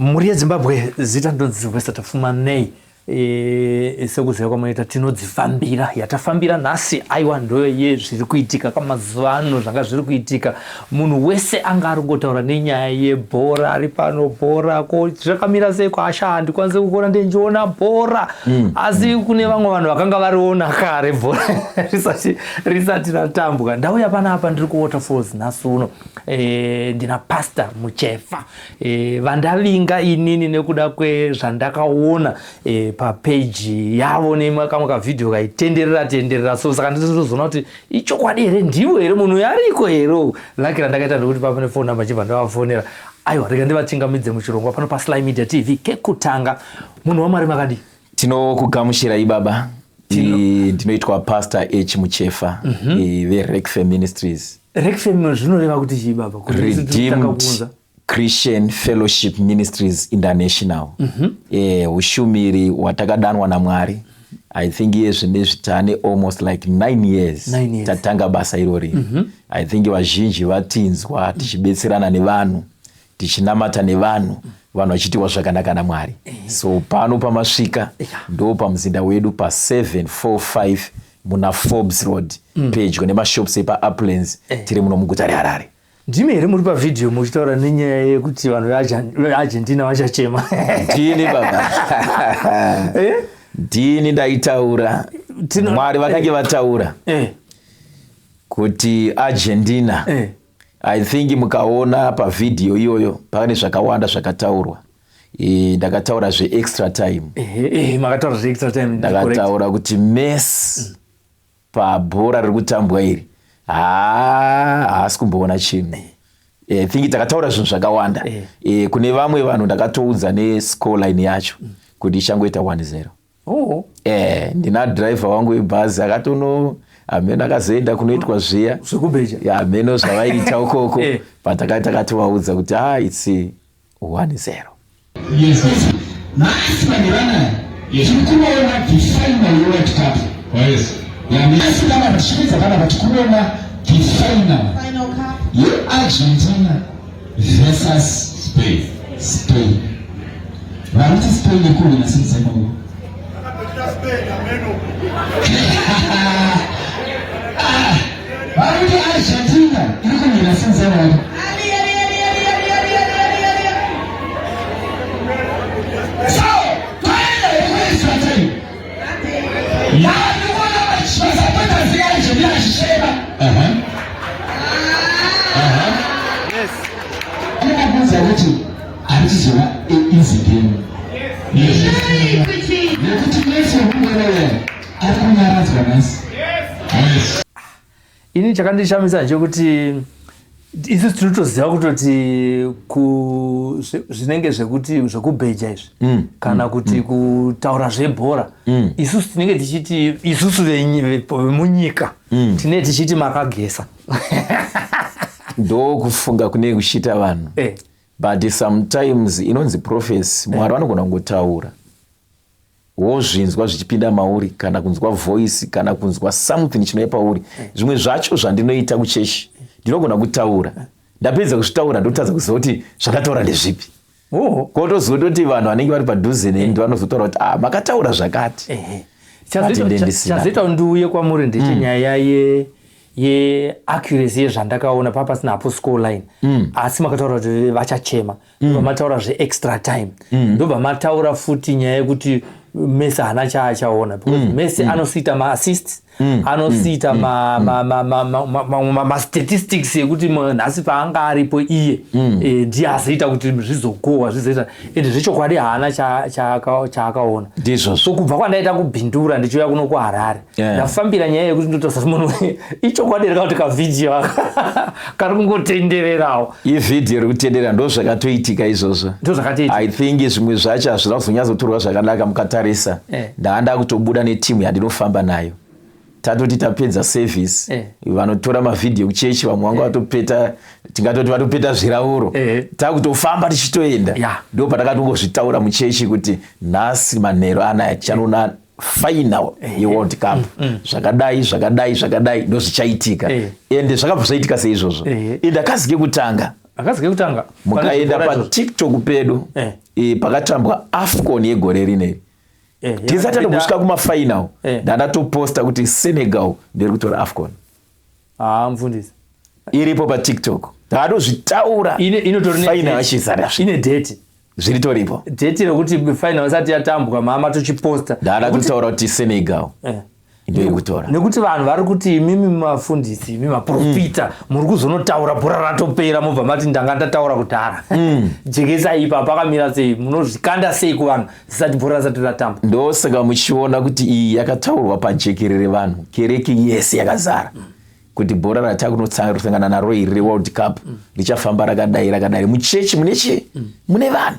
Mhuri yeZimbabwe, zita ndinonzi Sylvester Tapfumanei. Sekuziva kwamunoita tinodzifambira. Yatafambira nhasi aiwa ndoye zviri kuitika kamazuva ano, zvanga zviri kuitika. Munhu wese anga ari kungotaura nenyaya yebhora, ari pano bhora, ko zvakamira sei kwasha, handikwanise kukona ndendiona bhora. Asi kune vamwe vanhu vakanga variona kare bhora risati ratambwa. Ndauya panapa ndiri kuWaterfalls nhasi uno. Ndina Pastor Muchefa. Vandavinga inini nekuda kwezvandakaona papeji yavo nekamwe kavhidhiyo kaitenderera tenderera, so saka nditozoona kuti ichokwadi here, ndivo here, munhu uyu ariko here. Laki randakaita ndekuti papa nefoni namba chibva ndavafonera. Aiwa, rega ndivachingamidze muchirongwa pano paSly Media TV kekutanga. Munhu waMwari, makadii? Tinokugamuchirai baba. Ndinoitwa Pastor H Muchefa, veRekfem Ministries. Rekfem zvinoreva kuti chii baba? Kuti isu tiri kutanga Redeemed kuunza. Christian Fellowship Ministries International. Ushumiri hwatakadanwa naMwari. I think iye zvinezvi tane almost like 9 years, 9 years. Tatanga basa irori. I think vazhinji vatinzwa tichibetserana nevanhu, tichinamata nevanhu, vanhu vachiitiwa zvakanaka naMwari. So pano pamasvika ndo pamuzinda wedu pa 745 muna Forbes Road, pedyo nemashops epaUplands, tiri muno muguta reHarare. Ndimi here muri pavhidhiyo muchitaura nenyaya yekuti vanhu veArgentina vachachema? Ndini baba. Ndini ndaitaura. Mwari vakange vataura kuti Argentina, I think mukaona pavhidhiyo iyoyo pane zvakawanda zvakataurwa. Ndakataura zveextra time. Makataura zveextra time, correct. Ndakataura kuti Messi pabhora riri kutambwa iri haasi kumboona chinhu. I think takataura zvinhu zvakawanda. Kune vamwe vanhu ndakatoudza nescoreline yacho kuti ichangoita 1-0. Ndina driver wangu webhazi akatono hameno akazoenda kunoitwa zviya zvekubheja. Ya, hameno zvavaiita ukoko, but takatovaudza kuti it's 1-0. Yes. Nhasi vanhu vanaya tiri kuona the final yeWorld Cup. Oh, yes. Nhasi kana tichipedza panapa tiri kuona the final Final Cup. yeArgentina versus Spain. Spain. Varikuti Spain iri kuwina, simudzai maoko. Varikuti Argentina iri kuwina, simudzai maoko. Ali, ali, ali, ali, ali, ali, ali, ali, ali, ali. So, toenda yekuextra time. Ndikuona masupporters eArgentina achichema. Ndinokuudza kuti harichizova easy game. Nekuti Messi wekuona ari kunyaradzwa nhasi. Ini chakandishamisa ndechekuti isusu tinotoziva kutoti zvinenge zvekuti zvekubheja izvi kana kuti kutaura zvebhora, isusu tinenge tichiti, isusu vemunyika tinenge tichiti makagesa. Ndokufunga kunenge kuchiita vanhu, but sometimes inonzi prophecy. Mwari vanogona kungotaura wozvinzwa zvichipinda mauri, kana kunzwa voice, kana kunzwa something chinouya pauri. Zvimwe zvacho zvandinoita kuchechi, ndinogona kutaura, ndapedza kuzvitaura ndotadza kuziva kuti zvakataura ndezvipi. Kotozototi vanhu vanenge vari padhuze neni ndo vanozotaura kuti, "Ah, makataura zvakati." But ndendisina. Chazoita kuti ndiuye kwamuri ndechenyaya yeaccuracy yezvandakaona papa pasina hapo score line, asi makataura kuti vachachema, ndobva mataura zveextra time, ndobva mataura futi nyaya yekuti Messi haana chaachaona, because Messi anosiita maassist, anosiita mastatistics ekuti nhasi paanga aripo iye ndiye azoita kuti zvizogohwa, zvizoita. Ende zvechokwadi haana chaakaona. Ndizvozvo. So kubva kwandaita kubhindura ndichiuya kuno kuHarare, ndafambira nyaya yekuti ndotosa munhu ichokwadi here kuti kavhidhiyo aka kari kungotendererawo. Ivhidhiyo iri kutenderera, ndo zvakatoitika izvozvo. Ndo zvakatoitika. I think zvimwe zvacho hazvina kuzonyatsotorwa zvakanaka mukatarisa. Ndanga ndakutobuda netimu yandinofamba nayo, tatoti tapedza service, vanotora mavhidhiyo kuchechi vamwe vanga vatopeta, tingatoti vatopeta zvirauro, takutofamba tichitoenda. Ndo patakatongozvitaura muchechi kuti nhasi manheru anaya tichanoona final yeWorld Cup, zvakadai zvakadai zvakadai ndo zvichaitika. Ende zvakabva zvaitika seizvozvo. Ende akazi kekutanga. Akazi kekutanga. Mukaenda paTikTok pedu Eh. Pakatambwa AFCON yegore rineri, tisati tatombosvika kumafinal, ndandatoposta kuti Senegal ndiri kutora AFCON. Ah, mufundisi. Iripo paTikTok, ndakatozvitaura Inotori final nedate. yacho isati yasvika. Ine date. Zviritoripo. Date rekuti final isati yatambwa, mama tochiposta. Ndakatotaura kuti Senegal ndo iri kutora. Nekuti vanhu vari kuti imimi mafundisi, imi maprofita, muri kuzonotaura bhora ratopera, mobva mati ndanga ndataura kudhara. Jekesai ipa, pakamira sei? Munozvikanda sei kuvanhu zisati bhora risati ratambwa? Ndosaka muchiona kuti iyi yakataurwa pajekerere, vanhu, kereke yese yakazara, kuti bhora ratakunosangana naro iri reWorld Cup richafamba rakadai rakadai. Muchechi mune chii? Mune vanhu.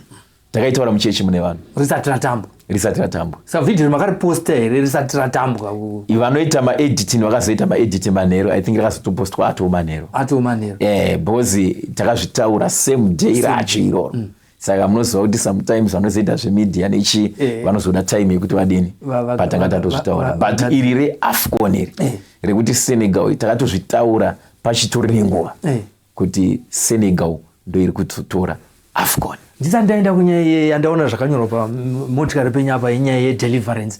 Takaitaura muchechi mune vanhu. Risati ratambwa. Risati ratambwa. Saka vhidhiyo makariposta here risati ratambwa? Vanoita maediting vakazoita maediting manheru. I think rakazotopostwa atoo manheru. Atoo manheru. Because takazvitaura same day racho iroro. Saka munoziva kuti sometimes vanozoita zvemedia nechi vanozoda time yekuti vadini patanga tatozvitaura. But iri reAFCON iri rekuti Senegal, takatozvitaura pachitori nenguva kuti Senegal ndo iri kutotora AFCON. Ndisati ndaenda kunyaya yandaona zvakanyorwa pamotikari penyu apa, yenyaya yedeliverance,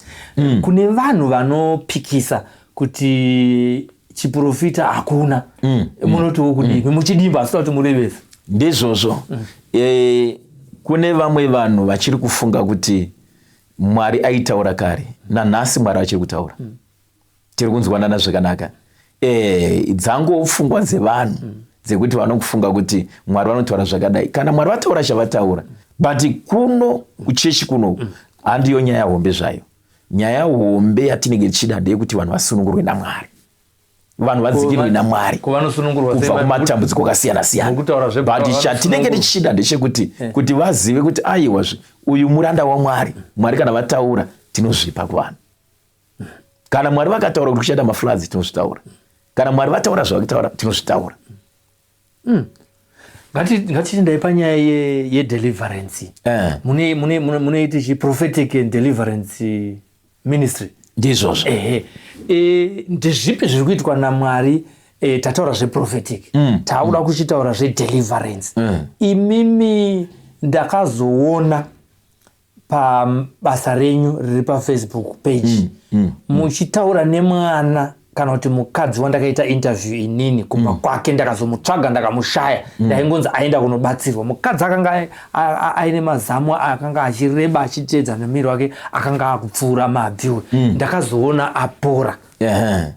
kune vanhu vanopikisa kuti chiprofita hakuna, munotiwo kudii muchidimba, asida kuti murevese? Ndizvozvo. Kune vamwe vanhu vachiri kufunga kuti Mwari aitaura kare. Nanhasi Mwari achiri kutaura. Tiri kunzwanana zvakanaka? Dzango pfungwa dzevanhu dzekuti vanokufunga kuti Mwari vanotaura zvakadai. Kana Mwari vataura chavataura, but kuno kuchechi kuno handiyo nyaya hombe zvayo. Nyaya hombe yatinenge tichida ndeyekuti vanhu vasunungurwe naMwari, vanhu vadzikirwe naMwari Kuvanosunungurwa kubva kumatambudziko akasiyana siyana. Mukutaura But chatinenge tichida ndechekuti kuti vazive kuti aiwazve, uyu muranda waMwari. Mwari kana vataura, tinozvipa kuvanhu. Kana Mwari vakataura kuti kuchaita mafloods, tinozvitaura. Kana Mwari vataura zvavakutaura, tinozvitaura. Ngatichindai panyaya yedeliverance. Munoiti chi prophetic and deliverance ministry? Ndizvozvo. Ehe, ndezvipi zviri kuitwa naMwari? Tataura zveprophetic, taakuda kuchitaura zvedeliverance. Imimi ndakazoona pabasa renyu riri paFacebook page muchitaura nemwana kana kuti mukadzi wandakaita interview inini kumba kwake. Ndakazomutsvaga, ndakamushaya, ndaingonzi aenda kunobatsirwa. Mukadzi akanga aine mazamu akanga achireba, achiteedza nemuviri wake, akanga akupfuura mabvi. Ndakazoona apora. Ehe.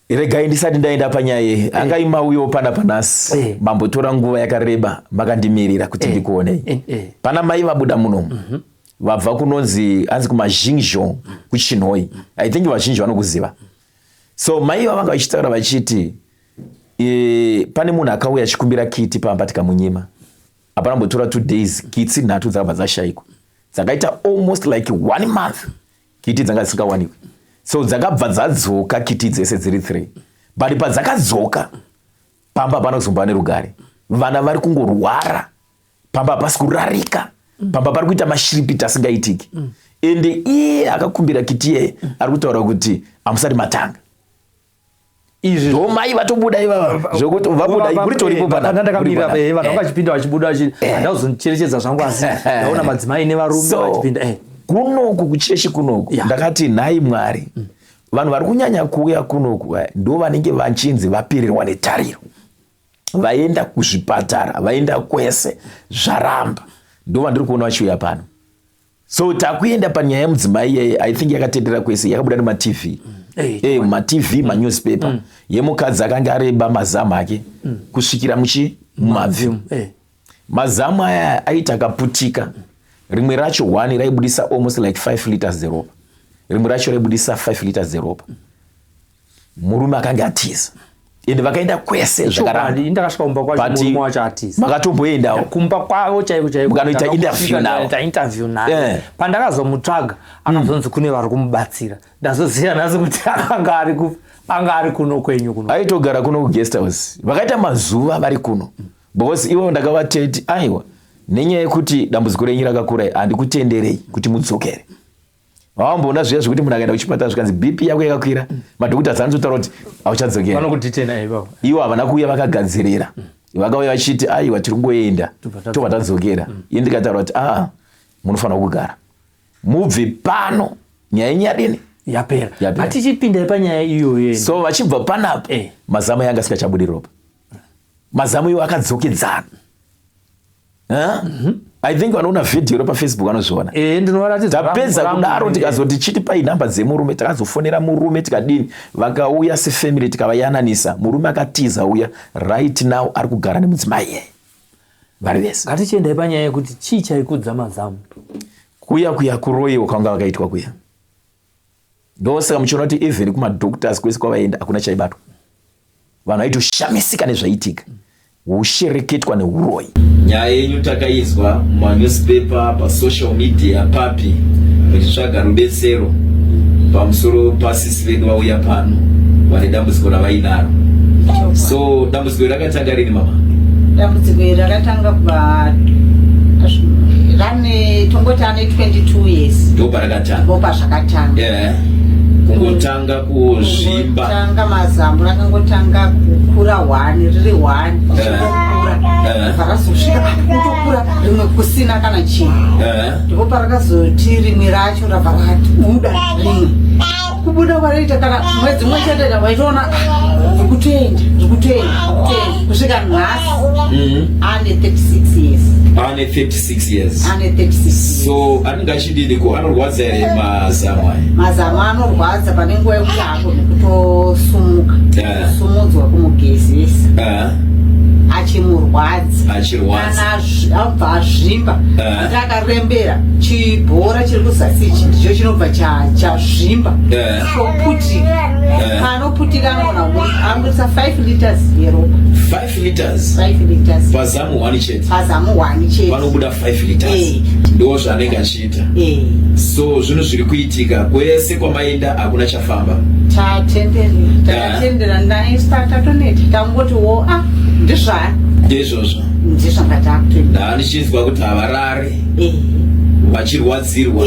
Regai ndisati ndaenda panyaya iyi, angai mauyawo pana panhasi, mambotora nguva yakareba makandimirira kuti ndikuonei. Pana mai vabuda munomu, vabva kunonzi hanzi kuMazhinzhong kuChinhoi. I think vazhinji vanokuziva. So mai vavanga vachitaura vachiti pane munhu akauya achikumbira kiti pamba, tikamunyima. Hapana mbotora 2 days, kitsi nhatu dzakabva dzashayikwa. Dzakaita almost like one month kiti dzanga dzisingawanikwi. So dzakabva dzadzoka kiti dzese dziri three, but padzakadzoka pamba hapana kuzombova nerugare. Vana vari kungorwara pamba, hapasi kurarika pamba, pari kuita mashiripiti asingaitiki. Ende iye akakumbira kiti iyeye ari kutaura kuti hamusati matanga. Izvi Ndo mai vatobuda ivava, zvokuti vabuda muritoripo panapa. Ndakamirira Muri vanhu vanga vachipinda vachibuda, handakuzocherechedza zvangu, asi ndaona madzimai nevarume vachipinda. Kunoku kuchechi kunoku, ndakati nhai Mwari, vanhu vari kunyanya kuuya kunoku ndo vanenge vachinzi vapererwa netariro, vaenda kuzvipatara, vaenda kwese, zvaramba. Ndo vandiri kuona vachiuya pano. So takuenda panyaya yemudzimai iyeye. I think yakatendera kwese, yakabuda nemaTV, mumaTV, manewspaper, yemukadzi akanga areba mazamu ake kusvikira muchi mumabvi. Mazamu aya aiti akaputika, rimwe racho one raibudisa almost like 5 liters dzeropa, rimwe racho raibudisa 5 liters dzeropa. Murume akanga atiza, ende vakaenda kwese, zvakaramba. Chokwadi, ndakasvika kumba kwacho, But murume wacho atiza. Makatomboendawo? Kumba kwavo chaiko chaiko. Mukanoita interview navo? Ndakaita interview naye. Pandakazomutsvaga, akazonzi kune vari kumubatsira. Ndazoziva nhasi kuti anga ari kuno kwenyu kuno. Aitogara kuno kuguest house. Vakaita mazuva vari kuno, because ivo ndakavateti aiwa, nenyaya yekuti dambudziko renyu rakakura, handikutenderei kuti mudzokere. Vamboona zviya zvekuti munhu akaenda kuchipatara, zvikanzi BP yako yakakwira, madhokota anototaura kuti hauchadzokera. Vanokudetena ivavo. Ivo havana kuuya vakagadzirira. Vakauya vachiti aiwa tiri kungoenda tobva tadzokera. Ini ndikataura kuti aa munofanira kugara mubve pano nyaya yenyu yadini yapera. Ngatichipindai panyaya iyoyo. So vachibva panapa eh. Mazamu yanga asingachabudi ropa, mazamu iwo akadzokedzana. I think vanoona vhidhiyo repafacebook vanozviona. Eh, ndinovaratidza. Tapedza kudaro tikazoti chiti pai nhamba dzemurume, takazofonera murume tikadini, vakauya sefamily tikavayananisa. Murume akatiza uya, right now ari kugara nemudzimai iyeye vari vese. Ngatichiendai panyaya yekuti chii chaikudza mazamu. Kuya kuya kuroyiwa kwanga vakaitwa kuya, ndosaka muchiona kuti even kumadoctors kwese kwavaenda hakuna chaibatwa. Vanhu vaitoshamisika nezvaiitika, hushereketwa neuroyi. Nyaya yenyu takainzwa mumanewspaper, pasocial media, papi, muchitsvaga rubetsero pamusoro pasisi vedu vauya pano vane dambudziko ravainaro. So dambudziko iri rakatanga rini mama? Dambudziko iri rakatanga kubva rane tongoti ane 22 years. Ndoparakatanga. Ndopazvakatanga. Yeah. Kungotanga kuzvimba. Tanga mazambu rakangotanga kukura one riri one kukura. Rakazosvika kutokura rimwe kusina kana chinhu. Ndipo parakazoti rimwe racho rabva rabuda rimwe. Kubuda kwaraita kana mwedzi mumwe chete waitoona rikutoenda rikutoenda rikutoenda kusvika nhasi ane 36 years. Ane 36 years. Ane 36 years. So anenge achidini ko, anorwadza here mazamu aya? Mazamu anorwadza pane nguva yekuti haagoni kutosumuka, kusumudzwa kumugezesa achimurwadza. Achirwadza. Kana abva azvimba kuti akarembera chibhora chiri kuzasi ichi ndicho chinobva chazvimba choputika. Panoputika anogona anobudisa 5 liters yeropa. 5 liters? 5 liters. Pazamu 1 chete? Pazamu 1 chete. Panobuda 5 liters. Ndo zvaanenge achiita. So zvinhu zviri kuitika kwese kwamaenda hakuna chafamba. Tatendera, takatendera ndaisa tatoneta tangoti wo a ndizvani. Ndizvozvo. Ndizvanga takutoita. Ndaandichinzwa kuti havarari vachirwadzirwa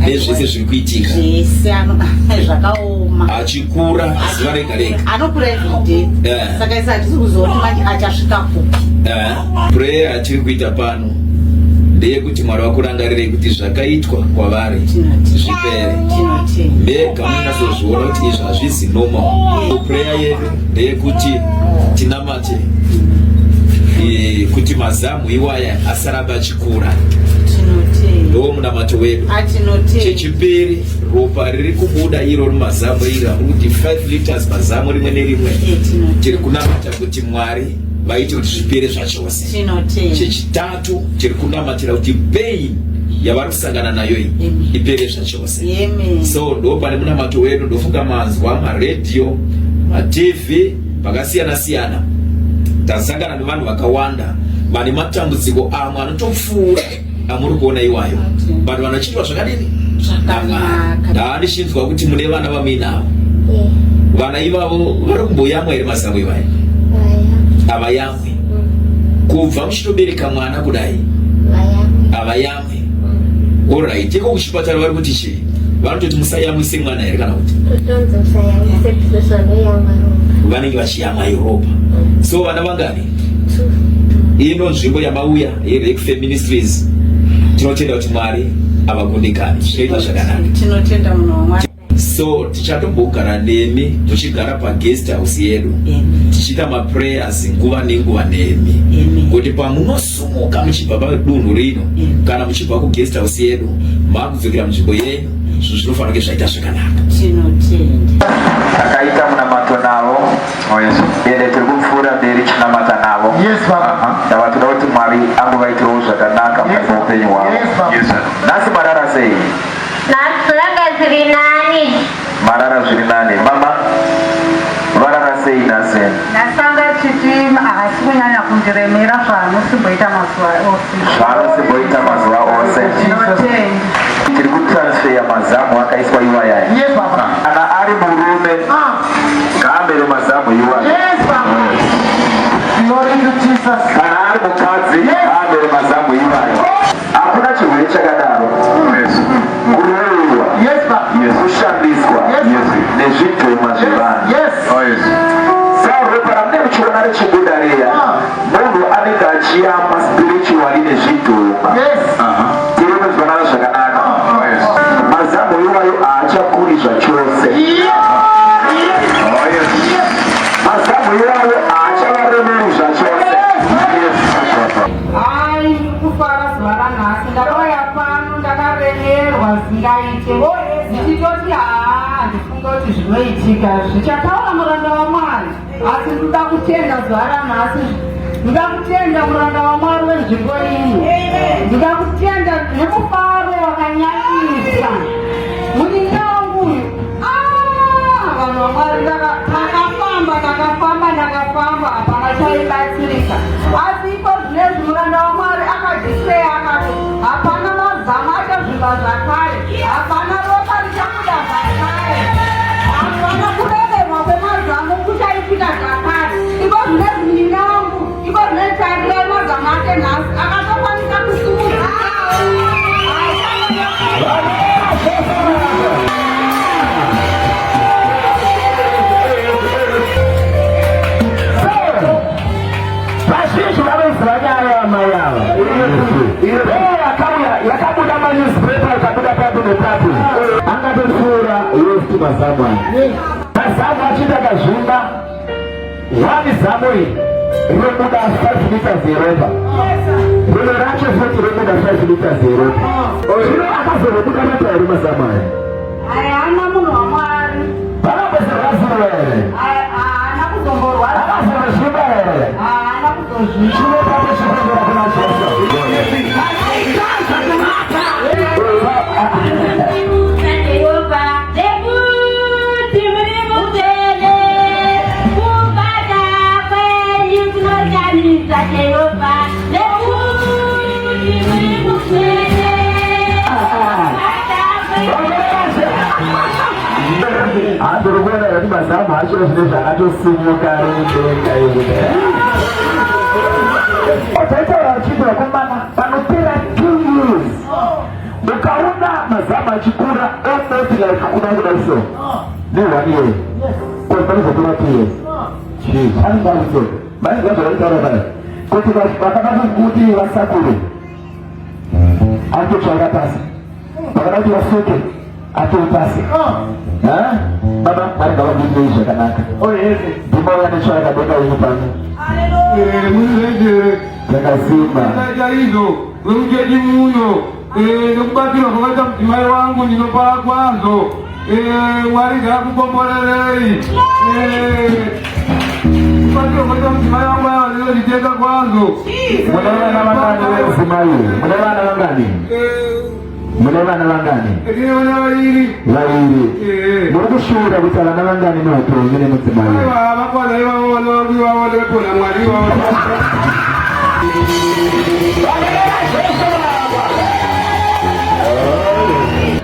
nezvese zviri kuitika. Zvese ano zvakaoma. Achikura zuva rega rega. Anokura everyday. Saka isa hatisi kuziva kuti manje achasvika kupi. Prayer yatiri kuita pano ndeyekuti Mwari vakurangarirei kuti zvakaitwa kwavari zvipere. Tinotenda. Mega munyatsozviona kuti izvi hazvisi normal. So prayer yedu ndeyekuti tinamate kuti mazamu iwaya asaramba achikura. Tinotenda. Ndo munamato wedu. Atinotenda. Chechipiri, ropa riri kubuda iro mumazamu iri ramuri kuti 5 liters pazamu rimwe nerimwe, Tinotenda. tiri kunamata kuti Mwari vaite kuti zvipere zvachose. Tinotenda. Chechitatu, tiri kunamatira kuti pain yavari kusangana nayo iyi Amen. ipere zvachose. Amen. So ndo pane munamato wedu. Ndofunga manzwa maredhiyo, maTV pakasiyana siyana, tasangana nevanhu vakawanda vane matambudziko amwe anotopfuura amuri kuona iwayo, but vanhu vachiitwa zvakadini? Zvakanaka. Ndaandichinzwa kuti mune vana vamuinavo. Vana ivavo vari kumboyamwa here mazamu ivayo? Havayamwi. Kubva muchitobereka mwana kudai havayamwi? Alright, iko kuchipatara vari kuti chii? Vanototi musayamwise mwana here kana kuti Kutonzi usayamwise because vanoyamwa ropa. Vanenge vachiyamwa iropa. So vana vangani? Ino nzvimbo yamauya yeRekfe Ministries, tinotenda kuti Mwari havakundikani, zvinoita zvakanaka. Tinotenda munhu waMwari. So tichatombogara nemi muchigara paguest house yedu, Amen. tichiita maprayers nguva nenguva nemi, Amen. kuti pamunosumuka muchibva padunhu rino Amen. kana muchibva kuguest house yedu makudzokera munzvimbo yenyu, zvinhu zvinofanira kunge zvaita zvakanaka. Tinotenda. Takaita munamato navo ende tiri kupfuura mberi chinamata navo. Yes, Baba. Ndava toda kuti Mwari angovaitirawo zvakanaka mukati meupenyu hwavo. Yes, Baba. Yes, nhasi marara sei? Nhasi ranga zviri nani. Marara zviri nani. Mama, varara sei nhasi? Ndasanga chiti haasi kunyanya kundiremera zvaanosimboita mazuva ose. Zvaanosimboita mazuva ose. Tinotenda. Tiri kutransfer mazamu akaiswa iwayaya. Yes, Baba. Kana ari murume, ngaamere mazamu iwaya. Yes, Baba. Glory to Jesus. Kana ari mukadzi, ngaamere mazamu iwayo. Hakuna chirwere chakadaro. Kuroyiwa, Yes, Baba. kushandiswa nezvidhoma zvevanhu. Yes. Saka ropa ramunenge muchiona richibuda riya, Ah. Tiri kunzwanana zvakanaka. Mazamu iwayo haachakuri zvachose. Mazamu iwayo haachavaremeri zvachose. Hai, ndiri kufara zuva ranhasi. Ndakauya pano ndakaremerwa zvingaite. Ndichitoti haa, handifunga kuti zvinoitika. Zvichataura muranda waMwari. Asi ndoda kutenda zuva ranhasi. Ndoda kutenda muranda waMwari wenzvimbo iyi. Ndoda kutenda nemufaro wakanyanyisa. Munin'ina wangu uyu, ah, vanhu vaMwari ndakafamba, ndakafamba, ndakafamba, hapana chaibatsirika. Asi iko zvinezvi muranda waMwari akadisplaya akati hapana mazamu achazvimba zvakare, hapana ropa richabuda zvakare, hapana kuremerwa kwemazamu kuchaitika zvakare. Iko zvinezvi munin'ina wangu, iko zvinezvi tarirai mazamu ake nhasi akatokwanisa kusimudza. Vazhinji vanoziva nyaya yamai ava. Ee yakauya yakabuda manewspaper ikabuda papi nepapi. Angatopfuura west mazamu aya. Mazamu achiita kazvimba. One zamu iri rinobuda 5 liters yeropa. Rimwe racho futi rinobuda 5 liters yeropa. Zvino akazorobuda ropa here mazamu aya? Haana munhu waMwari. Vakambozorwadziwa here? Haana kuzomborwadza. Akazorozvimba here? Haana kuzozvimba. Chinopa chipembera kuna Jesu. Handiri kuona kuti mazamu acho zvine zvakatosimuka rimudenga izvi. Taitaura vachiti vakomana panopera 2 years ukaona mazamu achikura almost like kuda kudai so ne one year because panozopera 2 years. Jeez, anenge ari so. Vainzwa zvavaitaura paya kuti vakada kuti vasakure atotsvaira pasi, vakada kuti vasuke atori pasi. Baba, Mwari ngavakuitirei zvakanaka. Ndimauya netsvaira denga yenyu pano dzakasimba. Chaizvo wemuchechi muno nekubatsirwa kwakaita mudzimai wangu ndinofara kwazvo. Mwari ngaakukomborerei. Kubatsirwa kwakaita mudzimai wangu aiwa ndinozvitenda kwazvo. Mune vana vangani vemudzimai uyu? Mune vana vangani? Mune vana vangani? Ndine vana vairi. Vairi. Muri kushuwira kuita vana vangani muupenyu nemudzimai uyu? Aiwa vakwana ivavo vana vangu ivavo ndakapona Mwari ivavo.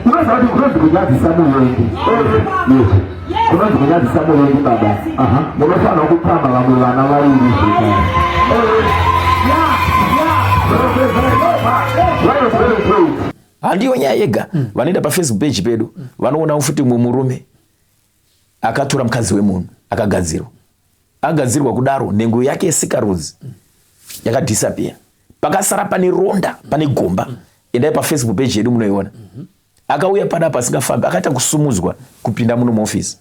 Unoziva kuti kunonzi kunyadzisa muvengi. Yes. Kunonzi kunyadzisa muvengi baba. Munofanira kupamha vamwe vana vairi zvekare. Handiyo nyaya yega. Vanoenda paFacebook page pedu vanoona futi mumwe murume akatora mukadzi wemunhu akagadzirwa. Agadzirwa kudaro nhengo yake yesikarudzi yakadisappear. Pakasara pane ronda, pane gomba. Endai paFacebook page yedu munoiona. Akauya panapa asingafambi, akaita kusumudzwa kupinda muno muofisi.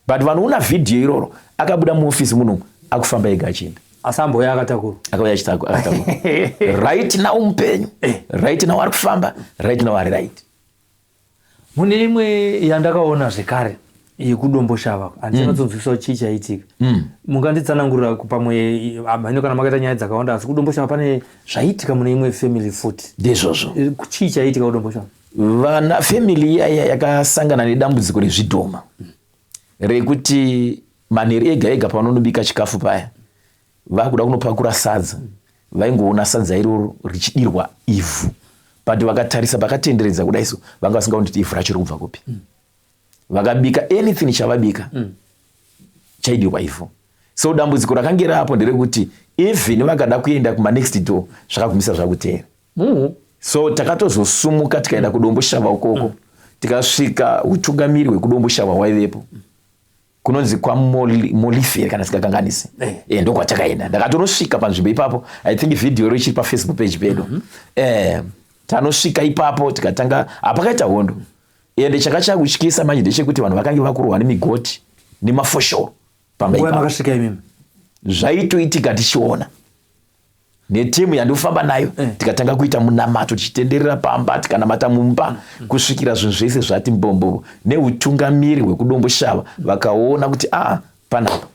But vanoona vhidhiyo iroro akabuda muofisi muno akufamba ega achienda. Asi ambouya akatakurwa. Akauya achitakurwa. Right now mupenyu. Right now ari kufamba. Right now ari right. Mune imwe yandakaona zvekare yekuDomboshava, handichanyatsonzwisisawo chii chaitika. Munganditsanangurira pamwe hameno kana makaita nyaya dzakawanda, asi kuDomboshava pane zvaitika mune imwe family futi. Ndizvozvo. Chii chaitika kuDomboshava? Vana family iya yakasangana nedambudziko rezvidhoma rekuti manheru ega ega pavanonobika chikafu paya vakuda kunopakura sadza vaingoona sadza iroro richidirwa ivhu, but vakatarisa pakatenderedza kudai so vanga vasingaoni kuti ivhu racho rikubva kupi. Vakabika anything chavabika chaidirwa ivhu. So dambudziko rakange rapo nderekuti even vakada kuenda kuma next door zvakagumisa zvakuteera. So takatozosumuka tikaenda kuDomboshava ukoko, tikasvika utungamiri hwekuDomboshava hwaivepo. Kunonzi kwaMoliferi kana singakanganisi. Eh. Eh, ndokwatakaenda. Ndakatonosvika panzvimbo ipapo. I think video iro ichiri paFacebook page pedu. Eh, tanosvika ipapo tikatanga, hapakaita hondo. Ende chakachakutyisa manje ndechekuti vanhu vakange vakurohwa nemigoti nemafoshoro pamba Nguva ipapo. makasvika imimi. Zvaitoitika tichiona netimu yandikufamba nayo, tikatanga kuita munamato tichitenderera pamba, tikanamata mumba kusvikira zvinhu zvese zvati mbombo. Neutungamiri hwekuDomboshava vakaona kuti a panapa.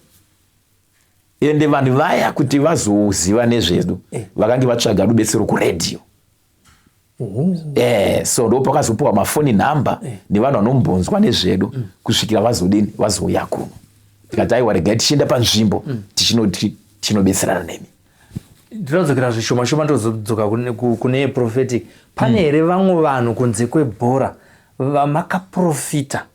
Ende vanhu vaya kuti vazoziva nezvedu, vakange vatsvaga rubetsero kuredhiyo. So ndo pakazopiwa mafoni nhamba nevanhu vanombonzwa nezvedu kusvikira vazodini, vazouya kuno. Tikati aiwa, regai tichienda panzvimbo, tichinoti tinobetserana nemi. Ndinodzokera zvishoma shoma, ndozodzoka kune prophetic. Pane here vamwe vanhu kunze kwebhora vamakaprofita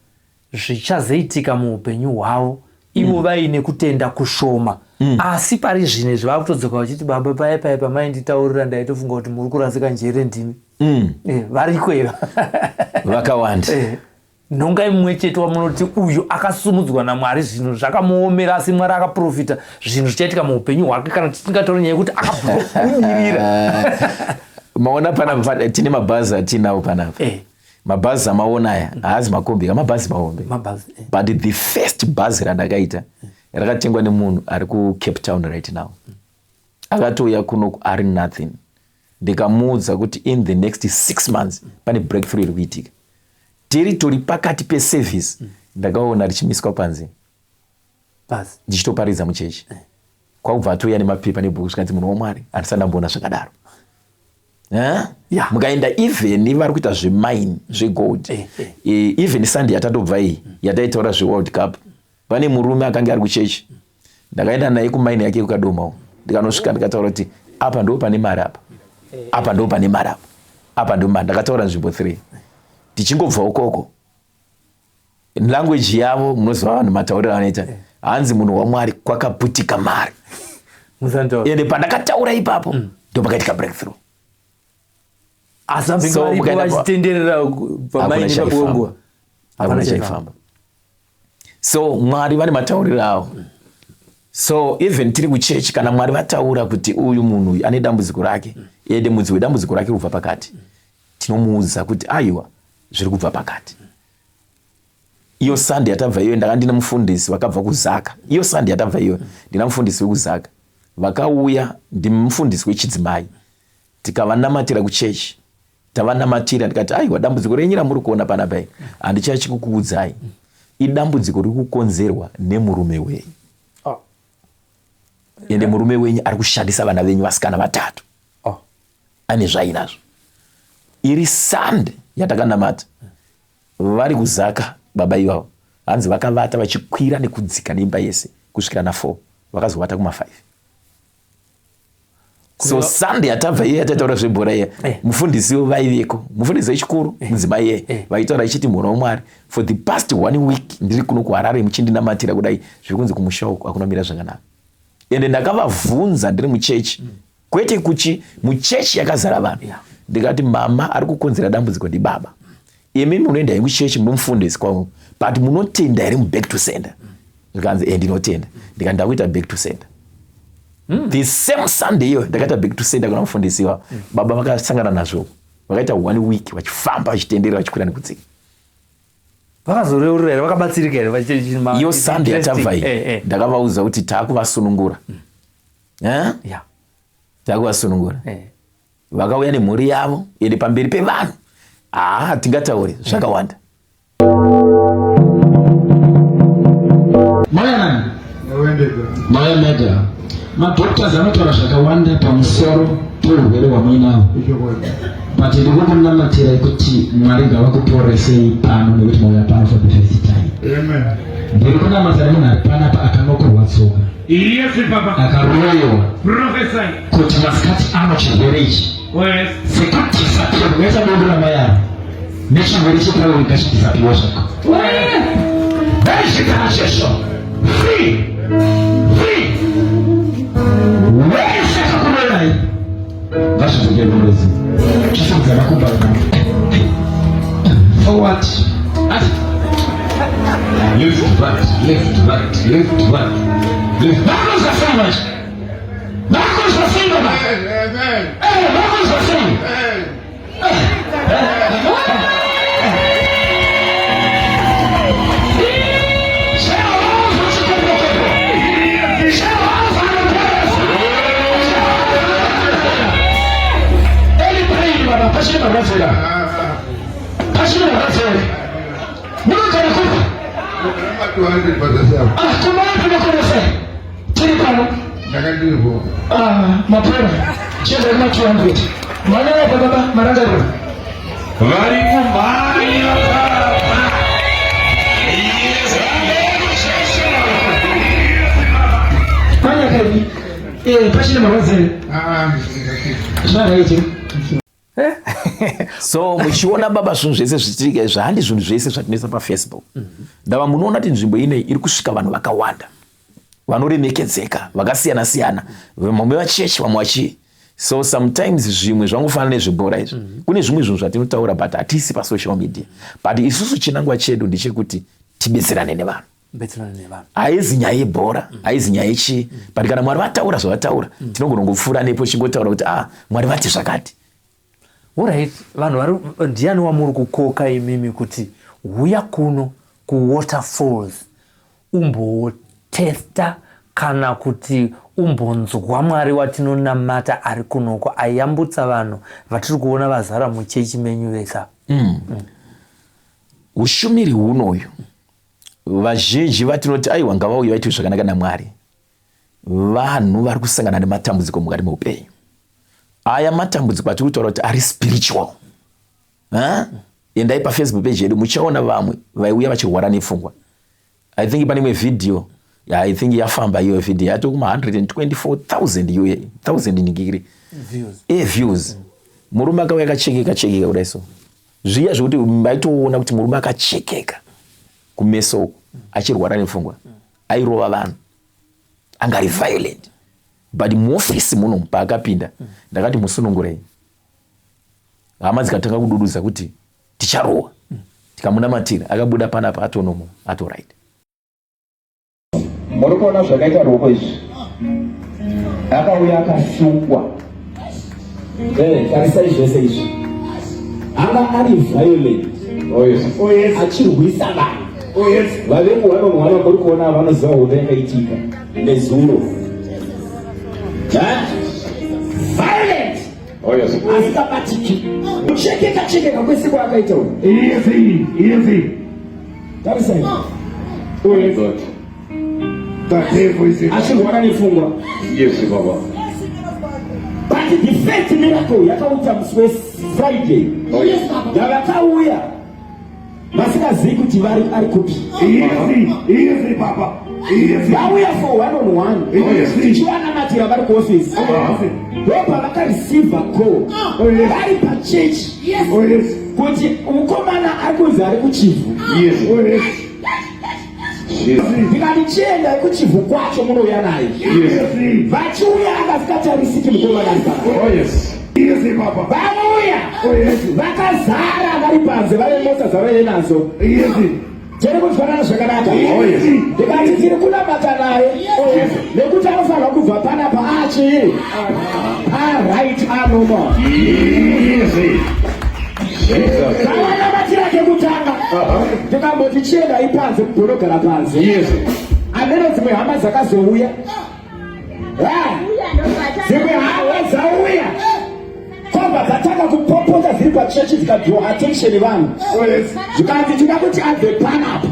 zvichazoitika muupenyu hwavo, ivo vaine kutenda kushoma, asi pari zvino izvi vakutodzoka vachiti, "Baba, paya paya pamainditaurira ndaitofunga kuti muri kurasika njere ndimi"? Variko here? Vakawanda. Nhongai mumwe chete wamunoti uyu akasumudzwa naMwari, zvinhu zvakamuomera, asi Mwari akaprofita zvinhu zvichaitika muupenyu hwake, kana tisingatauri nyaya yekuti akabudirira. Maona panapa tine mabhazi atinawo panapa. Mabhazi amaona aya haazi makombi, mabhazi mahombe. Mabhazi. But the first bhazi randakaita rakatengwa nemunhu ari kuCape Town right now. Akatouya kuno ari nothing. Ndikamuudza kuti in the next 6 months pane breakthrough iri kuitika. Tiri tori pakati peservice, ndakaona richimiswa panze. Bhazi. Ndichitoparidza muchechi, kwakubva atouya nemapepa nebhuku, zvikanzi, "Munhu waMwari, handisati ndamboona zvakadaro." Eh? Yeah. Mukaenda even vari kuita zvemine zvegold, even Sunday yatatobva iyi yataitaura zveWorld Cup, pane murume akanga ari kuchechi. Ndakaenda naye kumaini yake kuKadomawo. Ndikanosvika ndikataura kuti apa ndo pane mari, apa, apa ndo pane mari, apa, apa ndo mari. Ndakataura nzvimbo 3. Tichingobva ukoko, language yavo munoziva vanhu matauriro anoita, hanzi, "Munhu waMwari, kwakaputika mari." Musantaura. Ende pandakataura ipapo ndo pakaitika breakthrough. Asi vambenge So, varipo vachitenderera pamaini Hakuna ipapo wenguva? Hakuna chaifamba. So Mwari vane matauriro avo. So even tiri kuchechi, kana Mwari vataura kuti uyu munhu uyu ane dambudziko rake, ende mudzi wedambudziko rake kubva pakati, tinomuudza kuti aiwa, zviri kubva pakati. Iyo Sunday yatabva iyoyo, ndanga ndine mufundisi vakabva kuZaka. Iyo Sunday yatabva iyoyo, ndina mufundisi wekuZaka vakauya, ndimufundisi wechidzimai. Tikavanamatira kuchechi. Tavanamatira, ndikati, "Aiwa, dambudziko renyu ramuri kuona panapa iri, handichachikukuudzai, idambudziko riri kukonzerwa nemurume wenyu." Oh. Ende murume wenyu ari kushandisa vana venyu vasikana vatatu. Oh. Ane zvainazvo. Iri Sunday yatakanamata, vari kuZaka baba ivavo, hanzi vakavata vachikwira nekudzika neimba yese kusvikira na4, vakazovata kuma5. So Sunday yatabva iye yataitaura zvebhora iya, mufundisiwo vaiveko, mufundisi wechikuru, mudzimai iye, vaitaura ichiti, "Munhu waMwari, for the past one week ndiri kuno kuHarare muchindinamatira kudai, zviri kunzi kumusha uku hakuna mira zvakanaka." Ende ndakavavhunza ndiri muchechi, kwete kuchi muchechi yakazara vanhu, ndikati, "Mama, ari kukonzera dambudziko ndibaba. Imi munoenda henyu kuchechi, munomufundisi kwangu, but munotenda here muback to sender?" Zvikanzi, "E, ndinotenda." Ndikati, "Ndakuita back to sender." The same Sunday iyo ndakaita back to sender kuna mufundisi wavo. Baba vakasangana nazvo, vakaita one week vachifamba, vachitenderera, vachikwira nekudzika. Vakazoreurura here? Vakabatsirika here? Iyo Sunday yatabva iyi, Eh, ndakavaudza kuti taakuvasunungura. Eh? Taakuvasunungura. Vakauya nemhuri yavo, ende pamberi pevanhu, haa, tingataure zvakawanda. Mauya nani? Mauya mega. Madoctors anotaura zvakawanda pamusoro peurwere hwamuinahwo, but ndiri kukunamatirai kuti Mwari ngavakuporesei pano, nekuti mauya pano for the first time. Ndiri kunamata nemunhu ari panapa akanokorwa tsoka, Yes, Papa. akaroyiwa, Prophesy. kuti masikati ano chirwere ichi sekudisappear kunoita bundu ramayaro, nechirwere chepurauri ngachidisappear zvako. Nezvitana chesvo, free, free. Wese akakuroyai ngazvidzokere kumwedzi. Chisimudza makumbo forward. Ati Lift, right. Left, right, left, right. Left. Vakunzwa sei manje? Vakunzwa sei baba? Eh, vakunzwa sei? Pachine marwadzo pachine marwadzo munogara kupi kumaapinokonesa tiri pano mapera chienda kuma 200 mwana wako baba marangariro vari kumhanya baba panyakaii pachine marwadzo zvaraiti so muchiona baba zvinhu zvese zvichiitika izvi handi zvinhu zvese zvatinoisa pafacebook ndava munoona kuti nzvimbo inei iri kusvika vanhu vakawanda vanoremekedzeka vakasiyana siyana vamwe vachechi vamwe vachii so sometimes zvimwe zvangofanana nezvebhora izvi kune zvimwe zvinhu zvatinotaura but hatisi pasocial media but isusu chinangwa chedu ndechekuti tibetserane nevanhu haizi nyaya yebhora haizi nyaya yechii but kana mwari vataura zvavataura tinogona kungopfuura nepo chingotaura kuti ah mwari vati zvakati. Horait vanhu vari ndiani wamuri kukoka imimi kuti huya kuno kuwaterfalls umbotesta kana kuti umbonzwa mwari watinonamata ari kunoko ayambutsa vanhu vatiri kuona vazara muchechi menyu vese ava. Ushumiri hunoyu vazhinji vatinoti aiwa ngavauye vaitwe zvakanaka namwari vanhu vari kusangana nematambudziko mukati meupenyu aya matambudziko atiri kutaura kuti ari spiritual ha? Endai pafacebook page yedu muchaona vamwe vaiuya vachirwara nepfungwa i think pane imwe video i think yafamba iyo video yato kuma 124000 1000 ningiri e views murume akauya akachekeka chekeka kudai so zviya zvekuti maitoona kuti murume akachekeka kumeso uku achirwara nepfungwa airova vanhu anga ari violent but muofisi muno paakapinda ndakati musunungurei hama dzikatanga kudududza kuti ticharohwa tikamunamatira akabuda panapa atonomo atoright Muri kuona zvakaita ruoko izvi? Akauya akasungwa. Eh, tarisai zvese izvi. Anga ari violent. Oh yes. Oh yes. Achirwisa vanhu. Oh yes. Vavengi one on one muri kuona vanoziva hondo yakaitika nezuro. Violent. Oh yes. Asikabatiki. Kuchekeka chekeka kwese kwaakaita uyu. Easy, easy. Tarisai. Oh my God. The devil is in. Achirwara nepfungwa. Yes, Baba. But the first miracle yakauta musi weFriday. Oh, yes. Yavakauya vasingazivi kuti vari ari kupi. Easy, easy, Papa. Easy. Vauya for one on one. Oh, yes. Tichivanamatira vari kuoffice. Oh, yes. Ndopavakareceiva call. Oh, yes. Vari pachechi. Oh, yes. Kuti mukomana ari kunzi ari kuchivhu. Yes. Oh, yes. Ndikati chiendai kuchivhu kwacho munouya naye. Yes. Vachiuya anga asikatarisiki mukomana ari pano. Oh, yes. Easy, Papa. Vauya Oh, yes. vakazara vari panze vane mota dzavaive nadzo. Easy. Tiri kunzwanana zvakanaka. Oh, yes. Ndikati tiri kunamata naye nekuti anofanirwa kubva panapa achii aright anomo. Easy. Jesus. Vavanamatira kekutanga ndikamboti chiendai panze mugorogara panze. Yes. Amene dzimwe hama dzakazouya. Dzimwe hama dzauya kobva dzatanga kupopota dziri pachechi dzikadraw attention vanhu zvikanzi tinoda kuti abve panapa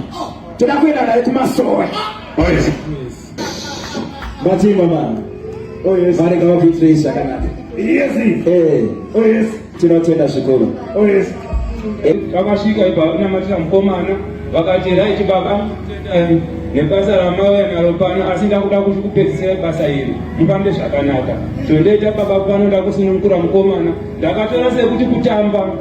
toda kuenda naye kumasowe. Matimba mama. Oh yes. Mwari ngavakuitirei zvakanaka. Yes. Eh, Oh yes. tinotenda zvikuru. Oh yes. Vakasvika ibva vakunamatira mukomana vakati right baba eh, nebasa ramauya naro pano asi ndakuda kuti kupedzisira basa iri mufambe zvakanaka zvondoita baba pano ndakusunungura mukomana ndakatora sekuti kutamba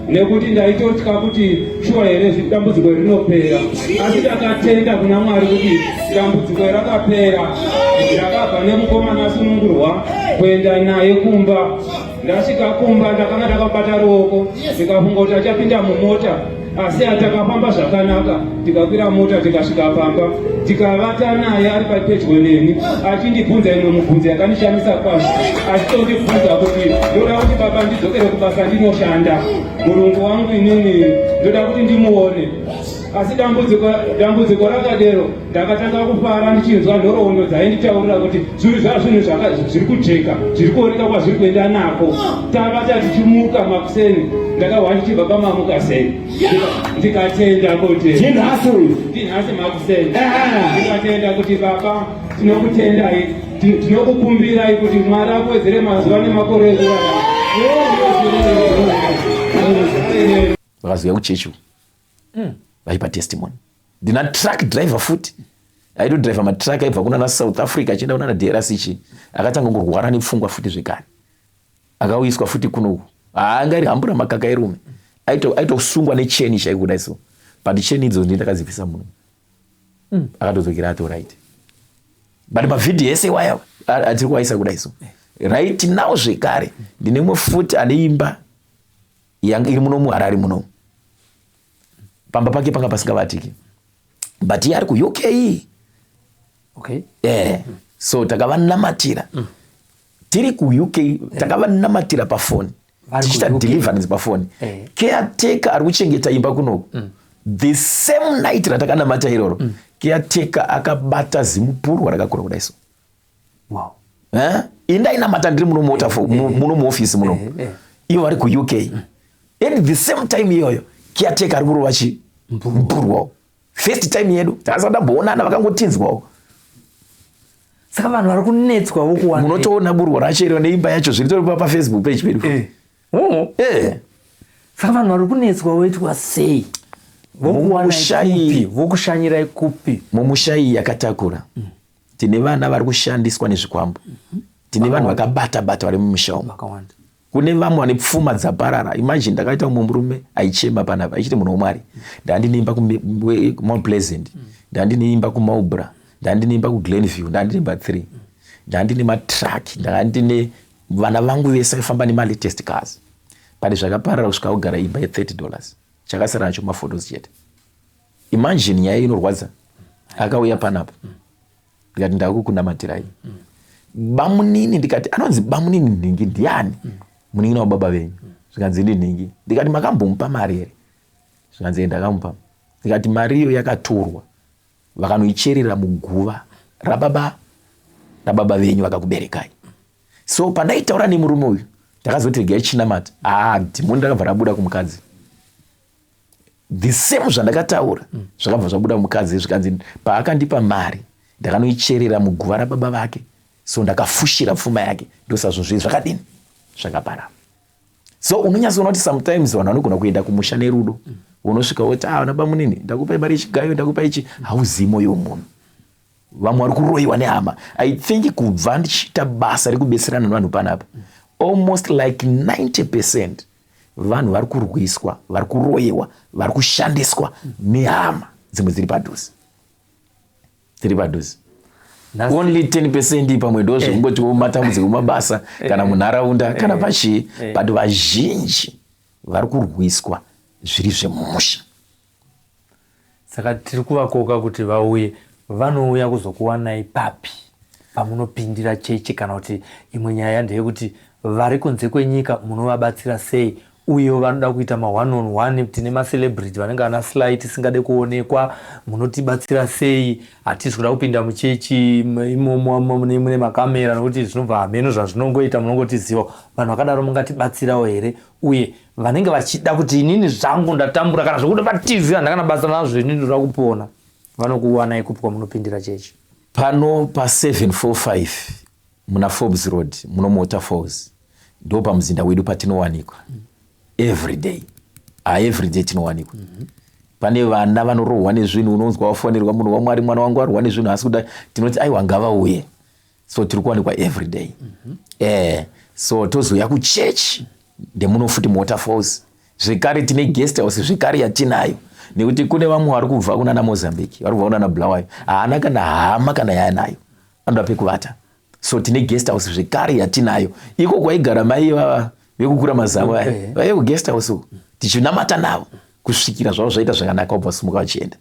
nekuti ndaitotya kuti shuwa here dambudziko rinopera asi ndakatenda kuna mwari kuti dambudziko rakapera ndakabva nemukomana asunungurwa kuenda naye kumba. Ndasvika kumba ndakanga ndakabata ruoko, ndikafunga kuti achapinda mumota, asi atakafamba zvakanaka, tikakwira mota tikasvika pamba, tikavata naye ari pedyo neni, achindibvunza imwe mubvunzo yakandishamisa kwazvo, achitondibvunza kuti ndoda kuti baba ndidzokere kubasa ndinoshanda, murungu wangu inini ndoda kuti ndimuone. Asi dambudziko dambudziko rakadero, ndakatanga kufara ndichinzwa nhoroondo dzainditaurira kuti zvinhu zvazvinhu zviri kujeka, zviri kuoneka kwazviri kuenda nako. Tavata tichimuka makuseni, ndakahwa ndichi baba mamuka sei, ndikatenda kuti ndinhasi uyu, ndinhasi makuseni, ndikatenda kuti baba tinokutendai, tinokukumbirai kuti Mwari akuwedzere mazuva nemakore ekurarama. Vakazouya kuchechi vaipa testimony. Ndina truck driver futi, aitodriver matruck aibva kunana South Africa achienda kunana DRC chi, akatanga kurwara nepfungwa futi zvekare, akauyiswa futi kunoku. Haanga iri hambura makaka erume, aitosungwa necheni chaiko kudai so, but cheni idzo ndi ndakadzibvisa muno. Akatodzokera ato right, but mavhidhiyo ese iwaya atiri kuwaisa kudai so right now. Zvekare ndine mumwe futi ane imba yanga iri muno muHarare muno, pamba pake panga pasingavatiki, but iye ari kuUK. So takavanamatira tiri kuUK, takavanamatira pafoni, tichiita deliverance pafoni. Caretaker ari kuchengeta imba kunoku, the same night ratakanamata iroro, caretaker akabata zimupurwa rakakura kudai so. Eh? Indainamata ndiri muno mota, muno muofisi muno, ivo vari kuUK. At the same time iyoyo caretaker ari kurova chi mupurwawo. First time yedu takasati tamboonana, vakangotinzwawo. Saka vanhu vari kunetswa vokuwana Munotoona burwa racho iro neimba yacho zviri tori paFacebook page pedu. Saka vanhu vari kunetswa voitwa sei? Vokuwanai kupi? Vokushanyirai kupi? Mumusha iyi yakatakura, tine vana vari kushandiswa nezvikwambo, tine vanhu vakabata bata vari mumusha umu. Vakawanda. Kune vamwe vane pfuma dzaparara. Imagine, ndakaita mumwe murume aichema panapa achiti, "Munhu wamwari, ndandine imba kuMount Pleasant, ndandine imba kuMaubra, ndandine imba kuGlenview, ndandine imba 3, ndandine matruck, ndandine vana vangu vese vaifamba nemalatest cars, pane zvakaparara kusvika kugara imba ye$30, chakasara nacho maphotos chete." Imagine, nyaya inorwadza. Akauya panapa, ndikati, "Ndakukunamatirai bamunini." Ndikati, "Anonzi bamunini nhingi ndiani, munin'ina wababa venyu?" Zvikanzi, "Ndinhingi." Ndikati, "Makambomupa mari here?" Zvikanzi, "Ndakamupa." Ndikati, "Mari iyo yakatorwa, vakanoicherera muguva rababa venyu vakakuberekai." So pandaitaura nemurume uyu, ndakazoti regai chinamata. Ah, dhimoni rakabva rabuda kumukadzi. The same zvandakataura zvakabva zvabuda mukadzi. Zvikanzi, "Paakandipa mari, ndakanoicherera muguva rababa vake, so ndakafushira pfuma yake, ndosazvo zvinhu zvakadini zvakaparara." So unonyatsoona kuti sometimes vanhu vanogona kuenda kumusha nerudo, unosvika woti, "Ah, vana bamunini, ndakupai mari yechigayo, ndakupai ichi." Hauzivi mwoyo wemunhu. Vamwe vari kuroyiwa nehama. I think kubva ndichiita basa rekubetserana nevanhu panapa, almost like 90% vanhu vari kurwiswa, vari kuroyiwa, vari kushandiswa nehama dzimwe dziri padhuze, dziri padhuze. Only 10% pamwe ndo zvekungotiwo matambudziko mumabasa kana munharaunda kana pachii, but vazhinji vari kurwiswa zviri zvemumusha. Saka tiri kuvakoka kuti vauye. Vanouya kuzokuwanai papi pamunopindira chechi? Kana kuti imwe nyaya ndeyekuti vari kunze kwenyika munovabatsira sei? Uye vanoda kuita ma1 on 1, tine macelebrity vanenge vana Sly, tisingade kuonekwa, munotibatsira sei? Hatisi kuda kupinda muchechi imomo mune makamera nokuti zvinobva hameno zvazvinongoita, munongotiziva. Vanhu vakadaro mungatibatsirawo here? Uye vanenge vachida kuti, "Inini zvangu ndatambura, kana zvekuda paTV handakana basa nazvo, inini ndoda kupona," vanokuwanai kupi kwamunopindira chechi? Pano pa745 muna Forbes Road muno muWaterfalls, ndo pamuzinda wedu patinowanikwa every day. Ha, every day tinowanikwa. Pane vana vanorohwa nezvinhu, unonzwa wafonerwa, "Munhu wamwari, mwana wangu arohwa nezvinhu, asi kuda." Tinoti, "Aiwa, ngavauye." So tiri kuwanikwa every day. So tozouya kuchechi ndemuno futi muWaterfalls. Zvekare tine guest house zvekare yatinayo, nekuti kune vamwe vari kubva kunana Mozambique, vari kubva kunana Bulawayo, haana kana hama kana yaanayo, anoda pekuvata. So tine guest house zvekare yatinayo iko kwaigara mai ivava. Vekukura mazamu aya eh. vaive kuguest house uku tichinamata navo kusvikira zvavo zvaita zvakanaka vobva vasimuka vachienda.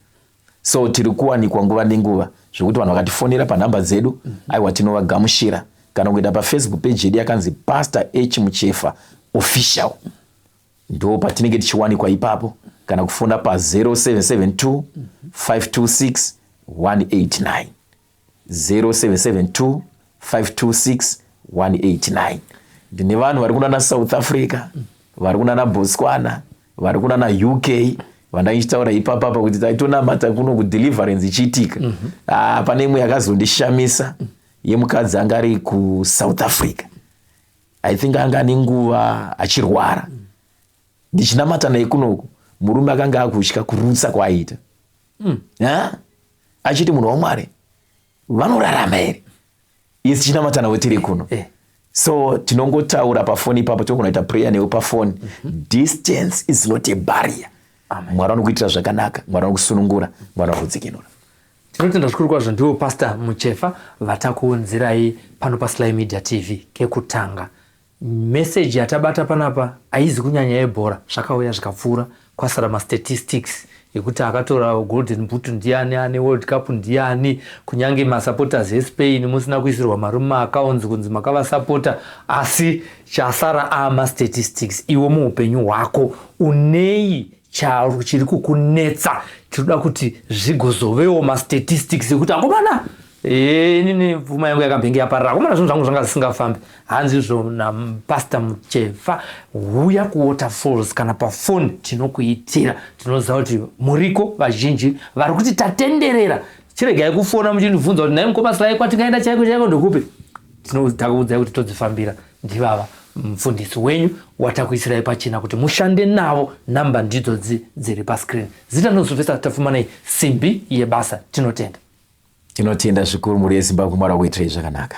So tiri kuwanikwa nguva nenguva zvekuti vanhu vakatifonera panhamba dzedu aiwa tinovagamushira kana kuenda pafacebook page yedu yakanzi Pastor H Muchefa Official ndo patinenge tichiwanikwa ipapo kana kufona pa 0772 526 189 0772 526 189 ndine vanhu vari kunana South Africa vari kunana Botswana vari kunana UK vandainchitaura ipapapa kuti taitonamata kuno kudeliverance ichiitika mm -hmm. Ah, pane imwe yakazondishamisa yemukadzi anga ari kuSouth Africa I think anga ane nguva achirwara ndichinamata naye kunoku murume akanga akutya kurutsa kwaaiita mm. Achiti munhu wamwari vanorarama here isi tichinamata navo tiri kuno eh. So tinongotaura pafoni ipapo tinogona kuita prayer newe pafoni mm -hmm. Distance is not a barrier. Mwari vanokuitira zvakanaka, Mwari vanokusunungura, Mwari vanokudzikinura. Tinotenda zvikuru kwazvo ndivo Pastor Muchefa vatakuunzirai pano paSly Media TV kekutanga. Message yatabata panapa haizi kunyanya yebhora, zvakauya zvikapfuura, kwasara mastatistics ekuti akatora golden boot ndiani, ane World Cup ndiani, kunyange masupporters eSpain musina kuisirwa mari mumaaccounts kunzi makavasapota, asi chasara amastatistics. Iwe muupenyu hwako unei charo chiri kukunetsa? Tinoda kuti zvigozovewo mastatistics ekuti akomana, inini pfuma yangu yakambenge yaparara, akomana zvinhu zvangu zvanga zvisingafambi, hanzi izvo napastor Muchefa, huya kuWaterfalls kana pafoni tinokuitira. Tinoziva kuti muriko vazhinji vari kuti tatenderera, chiregai kufona muchindibvunza kuti nhai mukoma Sly, kwatingaenda chaiko chaiko ndokupi? Takakuudzai kuti todzifambira. Ndivava mufundisi wenyu watakuisirai pachena kuti mushande navo. Namba ndidzodzi dziri pascreen. Zita ndinozofesa Tafumanei, simbi yebasa. Tinotenda. Tinotenda zvikuru mhuri yeZimbabwe, Mwari akuitirei zvakanaka.